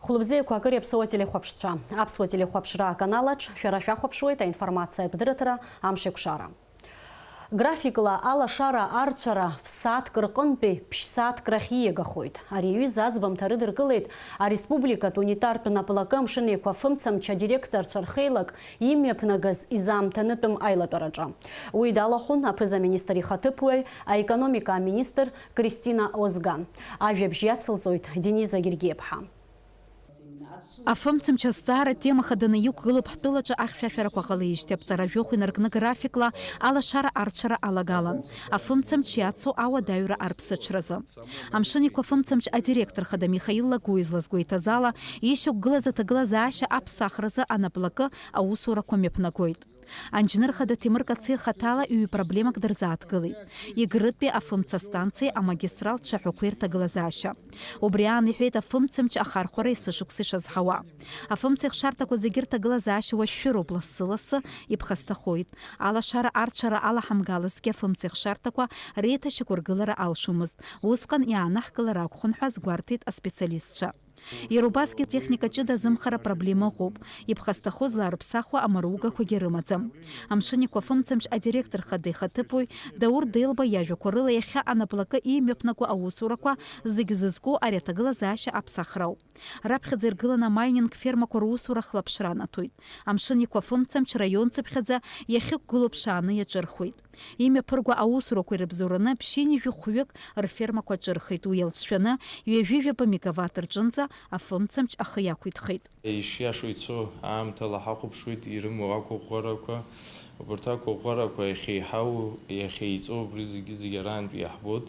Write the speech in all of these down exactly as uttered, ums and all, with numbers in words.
Хәлыбзиақәа акыр иаԥсоу ателехәаԥшцәа. Аԥсуа телехәаԥшра аканалаҿ шәара шәахәаԥшуеит аинформациатә дырраҭара Амшеикәшара. Графикла алашара арцәара ф-сааҭк рҟынтәи ԥшь-сааҭк рахь ииагахоит. Ари аҩыза аӡбамҭа рыдыркылеит ареспубликатә унитартә наплакы амшын еиқәа фымцамч адиректорцәа рхеилак имҩаԥнагаз изаамҭанытәым аилатәараҿы. Уи далахәын аԥыза-министр ихаҭыԥуаҩ, аекономика аминистр Кристина Озган. Ажәабжь иацылҵоит Дениза Гергиаԥҳа. Афымцамч азҵаара темахаданы иқәгылоуп ҳтәылаҿы ахьшәашәарақәа ҟалеижьҭеи аԥҵара жәохә инаркны графикла алашара арцәара алагалан, афымцамч иацу ауадаҩра арԥсаҽразы. Амшын еиқәа фымцамч адиректор хада Михаил Лагәуа излазгәеиҭаз ала, ишьақәгылаз аҭагылазаашьа аԥсахразы анаплакы аусурақәа мҩаԥнагоит. Анџьныр хада Ҭемыр Кациа хаҭала ҩ-проблемак дырзааҭгылеит. Егрытәи афымца станциеи амагистралтә цәаҳәақәеи рҭагылазаашьа. Убри аан иҳәеит афымцамч ахархәара есышықәса ишазҳауа. Афымца ихшарҭақәа зегьы рҭагылазаашьа уашәшәыроуп, лассы-лассы иԥхасҭахоит. Алашара арцәара алаҳамгалазҭгьы афымца ихшарҭақәа реиҭашьақәыргылара алшомызт, усҟан иаанаҳкылар акәхон ҳәа азгәарҭеит аспециалистцәа. Иара убасгьы атехника ҷыда азымхара проблема ыҟоуп, иԥхасҭахо злаарыԥсахуа амаругақәагьы рымаӡам. Амшын еиқәа фымцамч адиректор хада ихаҭыԥуаҩ Даур Делба иажәақәа рыла, иахьа анаплакы имҩаԥнаго аусурақәа зегь зызку ари аҭагылазаашьа аԥсахрауп. Раԥхьаӡа иргыланы амайнинг фермақәа русура хлаԥшра анаҭоит. Амшын еиқәа фымцамч раион цыԥхьаӡа иахьықәгылоу ԥшааны иаҿырхуеит. Имҩаԥырго аусурақәа ирыбзоураны ԥшьынҩажәи хәҩык рфермақәа аҿырхит, уи иалҵшәаны ҩажәи жәаба мегаватт рҿынӡа афымцамч ахы иақәиҭхеит. Ишиашоу ицо аамҭала ҳахәаԥшуеит ирымоу ақәыӷәӷәарақәа. Убарҭ ақәыӷәӷәарақәа иахьеиҳау, иахьеиҵоу убри зегьы-зегьы араантәи иаҳбоит.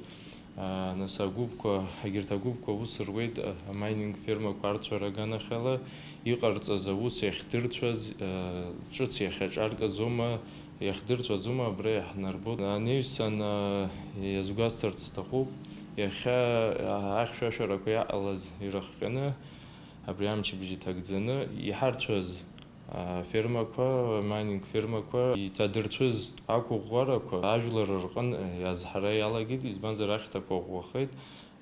Нас агәыԥқәа, егьырҭ агәыԥқәа аус руеит амайнинг фермақәа арцәара аганахьала иҟарҵаз аус иахдырцәаз, ҿыц иахьаҿарказома, иахдырцәазома, абра иаҳнарбоит. Анаҩсан иазгәасҭарц сҭахуп, иахьа ахьшәашәарақәа иаҟалаз ирыхҟьаны, абри амчыбжь иҭагӡаны иҳарцәаз афермақәа, майнинг фермақәа, иҭадырцәыз ақәыӷәӷәарақәа ажәлар рҟын иазҳара иалагеит, избанзар, ахьҭақәа ӷәӷәахеит.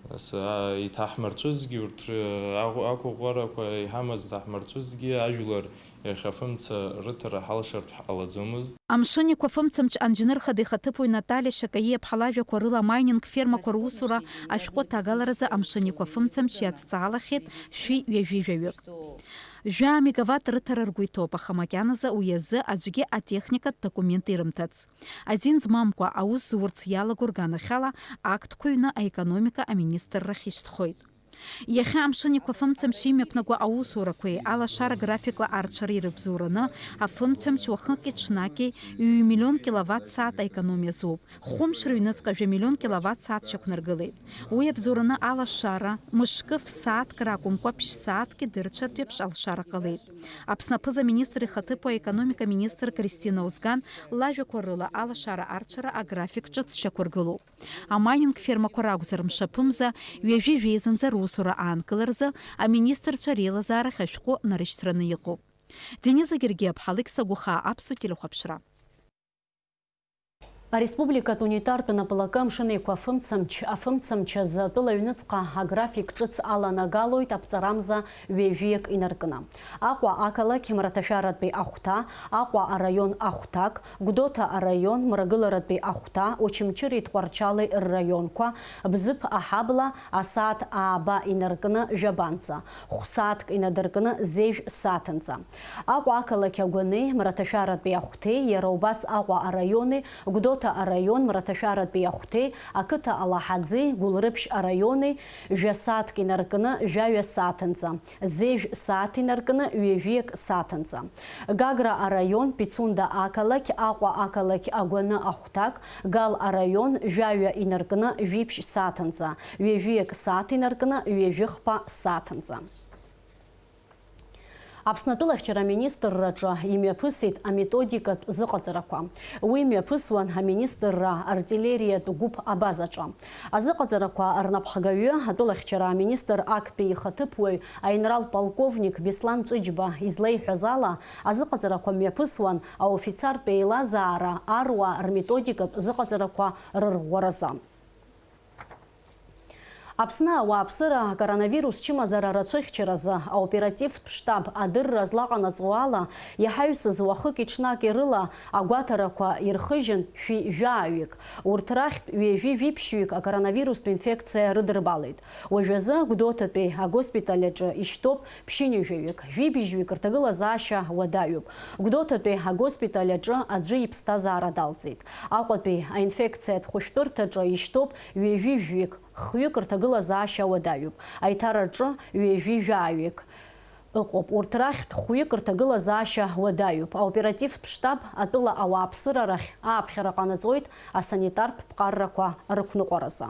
Нас, а, иҭаҳмырцәызгьы урҭ ры-, аӷә-, ақәыӷәӷәарақәа иҳамаз ҭаҳмырцәызгьы ажәлар иахьа афымца рыҭара ҳалшартә ҳҟалаӡомызт. Амшын еиқәа фымцамч анџьныр хада ихаҭыԥуаҩ Наталиа Шьакаиаԥҳа лажәақәа рыла, амайнинг фермақәа русура ашәҟәы ҭагаларазы амшын еиқәа фымцамч иадҵаалахьеит шәи ҩажәи жәаҩык. Жәаа мегаватт рыҭара ргәы иҭоуп, аха макьаназы уи азы аӡәгьы атехникатә документ ирымҭац. Азин змамкәа аус зурц иалаго рганахьала актқәа ҩны аекономика аминистррахь ишьҭхоит. Иахьа амшын еиқәа фымцамч имҩаԥнаго аусурақәеи алашара графикла арцәареи ирыбзоураны афымцамч уахыки-ҽнаки ҩ-миллион киловатт-сааҭ аекономиа азуп. Хәымш рыҩныҵҟа жәа миллион киловатт-сааҭ шьақәнаргылеит. Уи абзоураны алашара, мышкы ф-сааҭк ракәымкәа, ԥшь-сааҭки дырцәартә еиԥш алшара ҟалеит. Аԥсны аԥыза-министр ихаҭыԥуаҩ аекономика министр Кристина Озган лажәақәа рыла, алашара арцәара аграфик ҿыц шьақәыргылоуп. Амайнинг фермақәа ракәзар, мшаԥымза ҩажәи жәеизанӡа русура аанкыларазы аминистрцәа реилазаарахь ашәҟәы нарышьҭраны иҟоуп. Дениза Гергиаԥҳа, Алықьса Гәыхаа, Аԥсуа телехәаԥшра. Ареспубликатә унитартә наплакы амшын еиқәа афымцамч, афымцамч азы атәыла аҩныҵҟа аграфик ҿыц аланагалоит аԥҵарамза ҩажәиак инаркны. Аҟәа ақалақь Мраҭашәаратәи ахәҭа, Аҟәа араион ахәҭак, Гәдоуҭа араион Мрагыларатәи ахәҭа, Очамчыреи Тҟәарчали рраионқәа, Бзыԥ аҳабла, асааҭ ааба инаркны жәабанӡа, хә-сааҭк инадыркны зежә сааҭынӡа. Аҟәа ақалақь Агәанеи Мраҭашәаратәи ахәҭеи, иара убас Аҟәа араиони Гәдоуҭа араион Мраҭашәаратәи ахәҭеи, ақыҭа Алаҳаӡеи Гәылрыԥшь араиони жәа сааҭк инаркны жәаҩа сааҭынӡа, зежә сааҭ инаркны ҩажәиак сааҭынӡа. Гагра араион, Пицунда ақалақь, Аҟәа ақалақь Агәаны ахәҭак, Гал араион, жәаҩа инаркны жәиԥшь сааҭынӡа, ҩажәиак сааҭ инаркны ҩажәи хԥа сааҭынӡа. Аԥсны атәылахьчара аминистрраҿы имҩаԥысит аметодикатә зыҟаҵарақәа. Уи мҩаԥысуан аминистрра артиллериатә гәыԥ абазаҿы. Азыҟаҵарақәа рнапхгаҩы, атәылахьчара аминистр актәи ихаҭыԥуаҩ аинрал полковник Беслан Ҵәыџьба излеиҳәаз ала, азыҟаҵарақәа мҩаԥысуан аофицертә еилазаара аруаа рметодикатә зыҟаҵарақәа рырӷәӷәаразы. Аԥсны ауааԥсыра акоронавирус чымазара рацәыхьчаразы аоперативтә штаб адырра злаҟанаҵо ала, иҳаҩсыз уахыки-ҽнаки рыла агәаҭарақәа ирхыжьын шәи жәааҩык. Урҭ рахьтә ҩажәи жәиԥшьҩык акоронавирустә инфекциа рыдырбалеит. Уажәазы Гәдоуҭатәи агоспиталь аҿы ишьҭоуп ԥшьынҩажәаҩык, жәибжьҩык рҭагылазаашьа уадаҩуп. Гәдоуҭатәи агоспиталь аҿы аӡәы иԥсҭазаара далҵит. Аҟәатәи аинфекциатә хәышәтәырҭаҿы ишьҭоуп ҩажәи жәҩык, хҩык рҭагылазаашьа уадаҩуп. Аиҭараҿы ҩажәи жәааҩык ыҟоуп. Урҭ рахьтә хәҩык рҭагылазаашьа уадаҩуп. Аоперативтә штаб атәыла ауааԥсыра рахь ааԥхьара ҟанаҵоит асанитартә ԥҟаррақәа рықәныҟәаразы.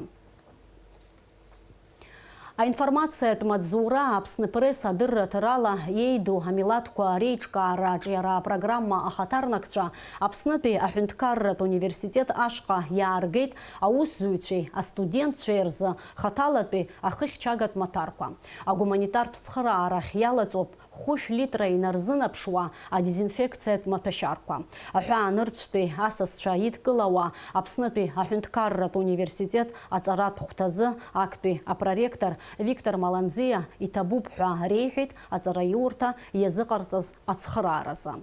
Аинформациатә маҵзура Аԥсны Пресс адырраҭарала иеиду амилаҭқәа реиҿкаара аҿиара апрограмма ахаҭарнакцәа Аԥснытәи аҳәынҭқарратә университет ашҟа иааргеит аусзуҩцәеи астудентцәеи рзы хаҭалатәи ахыхьчагатә маҭәарқәа. Агуманитартә цхыраарахь иалаҵоуп хәышә литра инарзынаԥшуа адезинфекциатә маҭәашьарқәа. Аҳәаанырцәтәи асасцәа идкылауа Аԥснытәи аҳәынҭқарратә университет аҵаратә хәҭазы актәи апроректор Виктор Маланӡиа иҭабуп ҳәа реиҳәеит аҵараиурҭа иазыҟарҵаз ацхырааразы.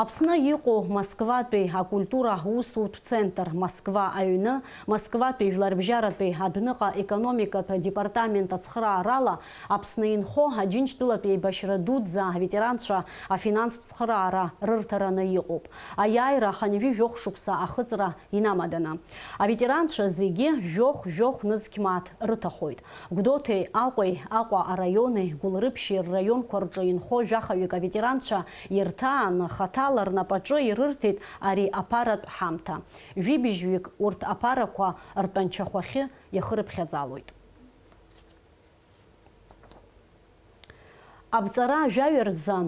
Аԥсны иҟоу Москватәи акультура усутә центр, Москва аҩны, Москватәи Жәларбжьаратәи адәныҟа економикатә департамент ацхыраарала Аԥсны инхо Аџьынџьтәылатә еибашьра дуӡӡа аветеранцәа афинанстә цхыраара рырҭараны иҟоуп. Аиааира хынҩажәи жәохә шықәса ахыҵра инамаданы. Аветеранцәа зегьы жәохә-жәохә нызқь мааҭ рыҭахоит. Гәдоуҭеи, Аҟәеи, Аҟәа араиони, Гәылрыԥшьи рраионқәа рҿы инхо жәахаҩык аветеранцәа ирҭааны, хаҭала рнапаҿы ирырҭеит ари аԥаратә ҳамҭа. Жәибжьҩык урҭ аԥарақәа ртәанчахәахьы иахырыԥхьаӡалоит. Абҵара жәаҩа рзы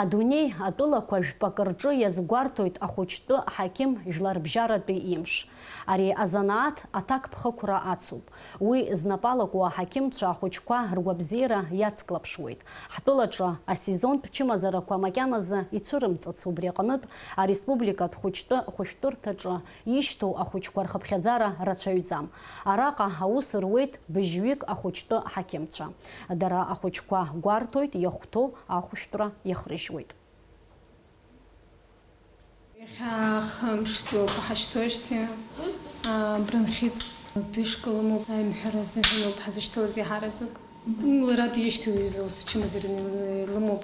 адунеи атәылақәа жәпакы рҿы иазгәарҭоит ахәыҷтәы ҳақьым жәларбжьаратәи имш. Ари азанааҭ аҭакԥхықәра ацуп. Уи знапалакуа аҳақьымцәа ахәыҷқәа ргәабзиара иацклаԥшуеит. Ҳтәылаҿы асезонтә чымазарақәа макьаназы ицәырымҵыц, убри аҟнытә ареспубликатә хәыҷтәы хәышәтәырҭаҿы ишьҭоу ахәыҷқәа рхыԥхьаӡара рацәаҩӡам. Араҟа аус руеит быжьҩык ахәыҷтәы ҳақьымцәа. Дара ахәыҷқәа гәарҭоит, иахәҭоу ахәышәтәра иахрыжьуеит. Иахьа хымш дук ҳашьҭоижьҭеи, а, бронхит, дышка лымоуп, аимҳәара азыҳәан ауп ҳазышьҭалаз иаҳараӡак. Лара дишьҭоу иҩыза ус чымазараны лымоуп.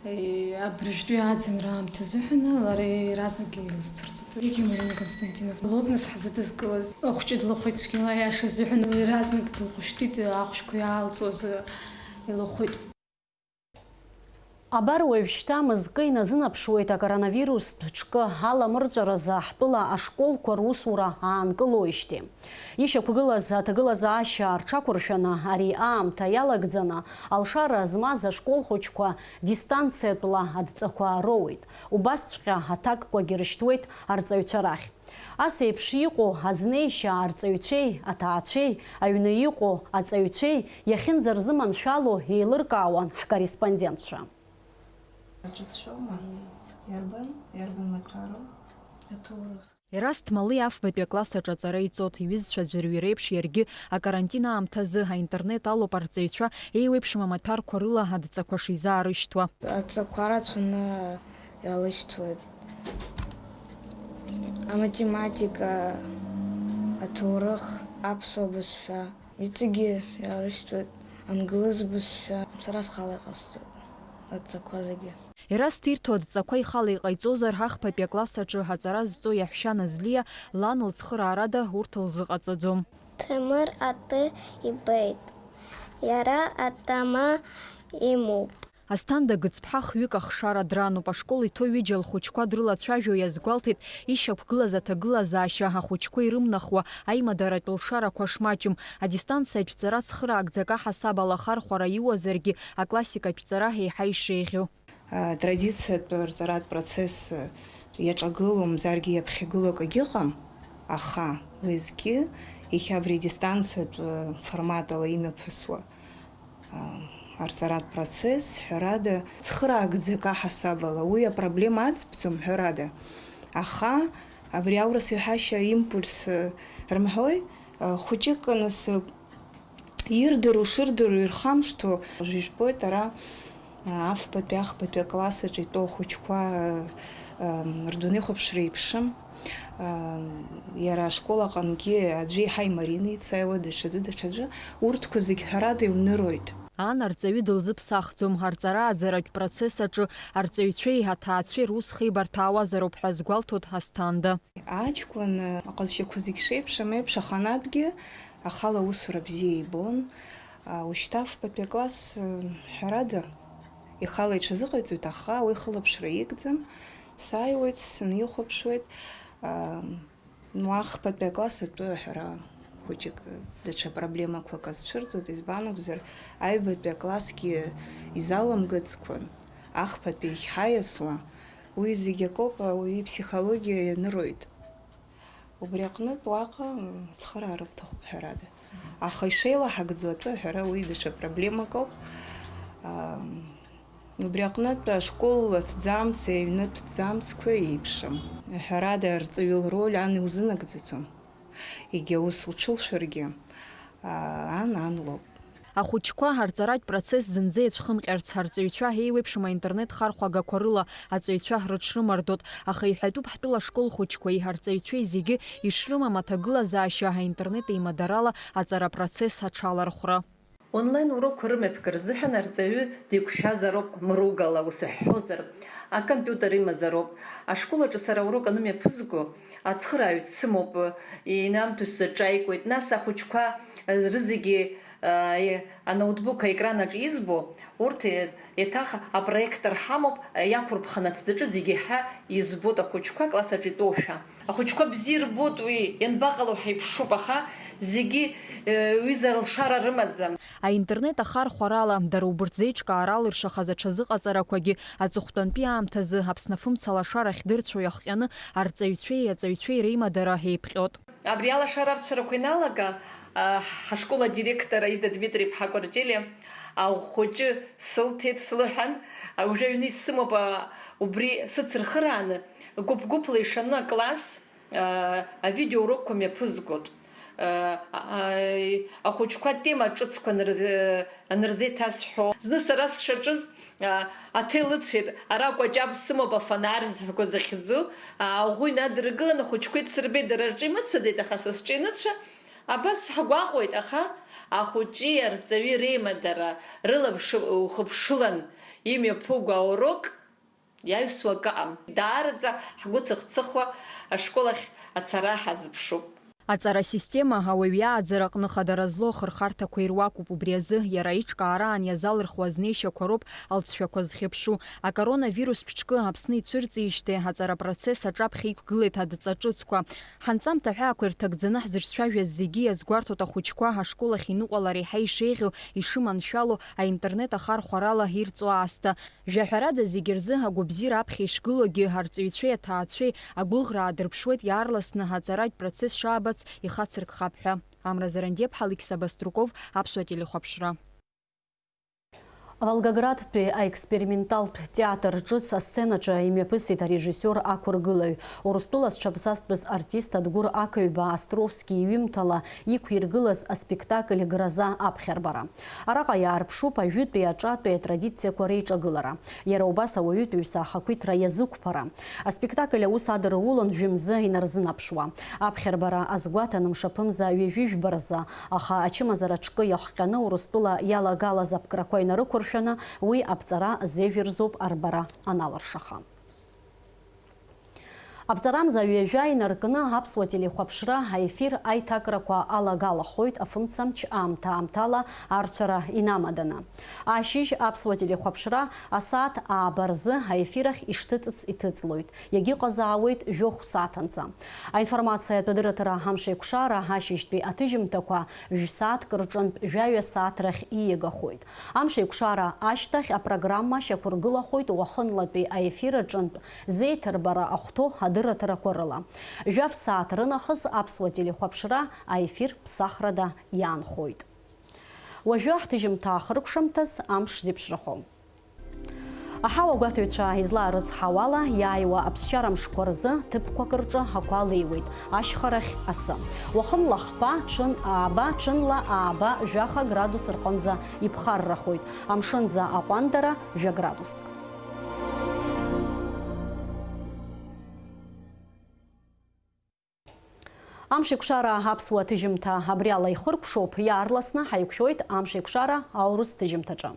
Е, абыржәтәи аӡынра аамҭа азыҳәан лара иаразнак илызцәырҵуеит. Егьи Марина Константиновна лоуп нас ҳзыдызкылаз. Ахәҷы длыхәеит цәгьала, аиаша азыҳәан, иаразнак дылхәышәтәит, ахәшәқәа иаалҵуаз илыхәеит. Абар уажәшьҭа мызкы иназынаԥшуеит акоронавирустә ҽкы аламырҵәаразы ҳтәыла ашколқәа русура аанкылоижьҭеи. Ишьақәгылаз аҭагылазаашьа рҽақәыршәаны, ари аамҭа иалагӡаны, алшара змаз ашкол хәыҷқәа дистанциатәла адҵақәа роуеит. Убасҵәҟьа аҭакқәагьы рышьҭуеит арҵаҩцәа рахь. Ас еиԥш иҟоу азнеишьа арҵаҩцәеи аҭаацәеи, аҩны иҟоу аҵаҩцәеи иахьынӡарзыманшәало еилыркаауан ҳкорреспондентцәа. Аҿыцәоума? Иарбан, иарбан маҭәару? Аҭоурых. Ерасҭ Малиа афбатәи акласс аҿы аҵара иҵоит, иҩызцәа аӡәырҩы реиԥш иаргьы акарантин аамҭазы аинтернет алоуп арҵаҩцәа еиуеиԥшым амаҭәарқәа рыла адҵақәа шизаарышьҭуа. Адҵақәа рацәаны иалышьҭуеит. Аматематика, аҭоурых, аԥсуа бызшәа. Иҵегьы иаарышьҭуеит англыз бызшәа. Сара схала иҟасҵоит адҵақәа зегьы. Ерасҭ ирҭо адҵақәа ихала иҟаиҵозар, ахԥатәи акласс аҿы аҵара зҵо иаҳәшьа Назлиа лан лцхыраарада урҭ лзыҟаҵаӡом. Ҭемыр атәы ибеит. Иара атама имоуп. Асҭанда Гыцԥҳа хҩык ахшара дрануп. Ашкол иҭоу ҩыџьа лхәыҷқәа дрылацәажәо иазгәалҭеит ишьақәгылаз аҭагылазаашьа, ахәыҷқәа ирымнахуа аимадаратә лшарақәа шмаҷым. Адистанциатә ҵара цхыраагӡак аҳасабала ахархәара иуазаргьы, аклассикатә ҵара еиҳа ишеиӷьу. Атрадициатә рҵаратә процесс иаҿагыло, мзаргьы иаԥхьагылоу акгьы ыҟам, аха уеизгьы иахьа абри адистанциатә форматала имҩаԥысуа арҵаратә процесс, ҳәарада, цхыраагӡак аҳасабала, уи апроблема аӡбӡом, ҳәарада. Аха абри аурыс иҳәашьа импульс, э, рымҳәои, Хәыҷык, нас, ирдыруа шырдыруа ирхамышҭуа, уажә ижәбоит ара, афбатәи ахԥатәи акласс аҿы итәоу ахәыҷқәа, рдунеихәаԥшра еиԥшым. Иара ашкол аҟынгьы аӡәы еиҳа имарины ицаиуа, даҽаӡәы, даҽаӡәы, урҭқәа зегь ҳәарада иуныруеит. Ан арҵаҩы дылзыԥсахӡом, арҵара-ааӡаратә процесс аҿы арҵаҩцәеи аҭаацәеи рус хеибарҭәаауазароуп ҳәа азгәалҭоит Асҭанда. Аҷкәын аҟазшьақәа зегь шеиԥшым еиԥш аханатәгьы ахала аусура бзиа ибон. Уажәшьҭа афбатәи акласс, ҳәарада, ихала иҽазыҟаиҵоит, аха уи хылаԥшра игӡам. Сааиуеит, сынихәаԥшуеит. Уа ахԥатәи акласс атәы аҳәара хәыҷык даҽа проблемақәак азцәырҵуеит, избан акәзар, аҩбатәи аклассгьы изаламгацкәан, ахԥатәи иахьҳаиасуа, уи зегь акоуп, ауаҩы иԥсихологиа ианыруеит. Убри аҟнытә уаҟа, м, ацхыраара рҭахуп, ҳәарада. Аха ишеилаҳагӡо атәы аҳәара уи даҽа проблемак ауп. Ам, Убри аҟнытә ашкол аҭӡамц, аҩнытә ҭӡамцқәа еиԥшым. Ҳәарада, арҵаҩы лроль ан илзынагӡаӡом. Егьа ус лҽылшәаргьы, ан, ан лоуп. Ахәыҷқәа арҵаратә процесс зынӡа иацәхымҟьарц, арҵаҩцәа еиуеиԥшым аинтернет хархәагақәа рыла аҵаҩцәа рыҽрымардоит, аха иҳәатәуп ҳтәыла ашкол хәыҷқәеи арҵаҩцәеи зегьы ишрымам аҭагылазаашьа аинтернет еимадарала аҵара процесс аҽалархәра. Онлайн урокқәа рымҩаԥгара рзыҳәан арҵаҩы деиқәшәазароуп, мругала ус ҳҳәозар, акомпиутер имазароуп. Ашкол аҿы сара аурок анымҩаԥызго, ацхырааҩ дсымоуп, инамҭо сзаҿаикуеит. Нас ахәыҷқәа рызегьы, а, аноутбук аекран аҿы избо, урҭ еиҭах апроектор ҳамоуп, иақәырԥханы аҭӡаҿы зегьы еиҳа избоит ахәыҷқәа класс аҿы итәоушәа. Ахәыҷқәа бзиа ирбоит уи, ианбаҟало ҳәа иԥшуп, аха зегьы, э, ҩыза алшара рымаӡам. Аинтернет ахархәарала, дара убырҭ зеиҿкаарала иршахаз аҽазыҟаҵарақәагьы аҵыхәтәантәи аамҭазы Аԥсны афымца алашара ахьдырцәо иахҟьаны арҵаҩцәеи аҵаҩцәеи реимадара еиԥҟьоит. Абри алашара арцәарақәа иналага, а, ҳашкол адиректор Аида Дмитри-иԥҳа Кәарҷелиа ахәыҷы сылҭеит, слыҳәан, а, уже аҩны исымоуп, а, убри сыцырхырааны, гәыԥ-гәыԥла ишаны акласс, а, авидеоурокқәа мҩаԥызгоит. А, а, ахәыҷқәа атема ҿыцқәа анырз-, анырзеиҭасҳәо. Зны сара сшаҿыз, а, аҭел ыцәеит, ара Кәаҷаб сымоуп, афонарь ҳәа захьӡу, а, аӷәы инадыргылан, ахәыҷқәа еицсырбеит, дара рҿы имыцәаӡеит, аха са сҿы иныцәа. Абас ҳгәаҟуеит, аха ахәыҷи арҵаҩи реимадара, рылаԥш-, ухыԥшылан имҩаԥуго аурок иаҩсуа акы ыҟам. Даараӡа ҳгәы цыхцыхуа ашкол ахь ацара ҳазыԥшуп. Аҵара асистема ауаҩ иааӡара аҟны хадара злоу ахырхарҭақәа ируакуп, убри азы иара аиҿкаараан иазалырхуа азнеишьақәа роуп алҵшәақәа зхьыԥшу. Акоронавирустә ҿкы Аԥсны ицәырҵижьҭеи аҵара процесс аҿаԥхьа иқәгылеит адҵа ҿыцқәа. Ҳанҵамҭа аҳәаақәа ирҭагӡаны ҳзыҿцәажәаз зегьы иазгәарҭоит ахәыҷқәа ашкол ахь иныҟәалар еиҳа ишеиӷьу, ишыманшәало аинтернет ахархәарала ирҵо аасҭа. Жәаҳәарада, зегьы рзы агәабзиара аԥхьа ишгылоугьы, арҵаҩцәеи аҭаацәеи агәыӷра аадырԥшуеит иаарласны аҵаратә процесс шаабац ихацыркхап ҳәа. Амра Зарандиаԥҳа, Алықьса Баструков, Аԥсуа телехәаԥшра. Волгоградтәи аексперименталтә театр ҿыц асценаҿы имҩаԥысит арежиссиор ақәыргылаҩ, Урыстәыла зҽаԥсазтәыз артист Адгәыр Ақаҩба Островски иҩымҭала иқәиргылаз аспектакль Гроза аԥхьарбара. Араҟа иаарԥшуп ажәытәи аҿатәи атрадициақәа реиҿагылара, иара убас ауаҩытәыҩса ахақәиҭра иазықәԥара. Аспектакль аус адырулон жәымзы инарзынаԥшуа. Аԥхьарбара азгәаҭан мшаԥымза ҩажәи жәба рзы, аха ачымазара ҿкы иахҟьаны Урыстәыла иалагалаз аԥкрақәа инарықәыршәаны, уи аԥҵара зеижә рзоуп арбара аналыршаха. Аԥҵарамза ҩажәа инаркны аԥсуа телехәаԥшра аефир аиҭакрақәа алагалахоит афымцамч аамҭа-аамҭала арцәара инамаданы. Ашьыжь аԥсуа телехәаԥшра асааҭ ааба рзы аефир ахь ишҭыҵыц иҭыҵлоит, иагьыҟазаауеит жәохә сааҭ анҵа. Аинформациатә адырраҭара Амшеиқәшара ашьыжьтәи аҭыжьымҭақәа жәсааҭк рҿынтә жәаҩа сааҭ рахь ииагахоит. Амшеиқәшара ашьҭахь апрограмма шьақәыргылахоит уахынлатәи аефир аҿынтә зеиҭарбара ахәҭоу адырраҭарақәа рыла. Жәаф сааҭ рынахыс аԥсуа телехәаԥшра аефир ԥсахрада иаанхоит. Уажәы ҳҭыжьымҭа ахыркәшамҭаз амш зеиԥшрахо. Аҳауагәаҭаҩцәа излаарыцҳауала, иааиуа аԥсшьара мшқәа рзы ҭыԥқәак рҿы ақәа леиуеит, ашьхарахь асы. Уахынла хԥа, ҽын ааба, ҽынла ааба, жәаха градус рҟынӡа иԥхаррахоит, амшынӡа аҟәандара, жәа градуск. Амшеикәшара аԥсуа ҭыжьымҭа абри ала ихыркәшоуп, иаарласны ҳаиқәшәоит Амшеикәшара аурыс ҭыжьымҭаҿы.